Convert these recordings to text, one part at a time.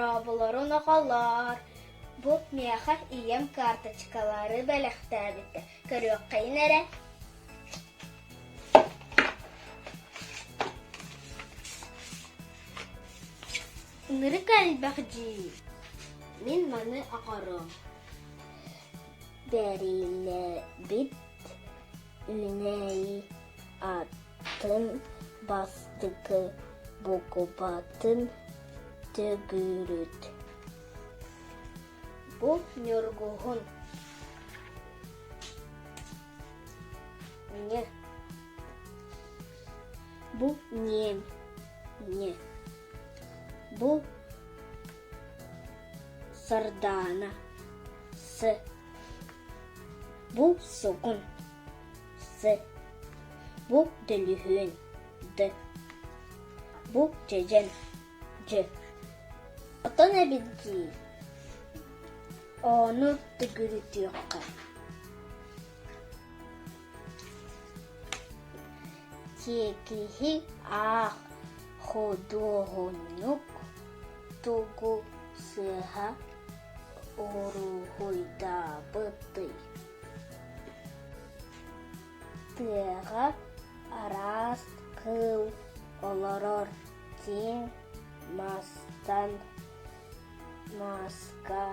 Дорооболорун оҕолоор! Бу миэхэ ийэм карточкалары бэлэхтээбитэ, көрүөххэйин эрэ. Ынырык элбэх дии. Мин маны оҥоруом. Бэриллибит үүнээйи атын бастакы буукубатын төгүрүт. Бу ньургуһун. Ньы. Бу ньиэм. Ньы. Бу Сардаана. С. Бу сугун. С. Бу дөлүһүөн. Д. Бу дьэдьэн. Дь. Отон эбит дии. Ону төгүрүтүөххэ. Тиэкиһи аах, худуоһунньук тугу сыыһа уруһуйдаабытый? Тыаҕа араас кыыл олорор тииҥ мастан маска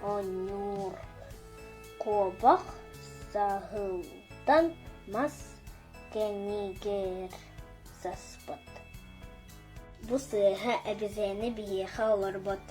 оонньуур, куобах саһылтан мас кэннигэр саспыт. Бу сыыһа обезьяна биһиэхэ олорбот.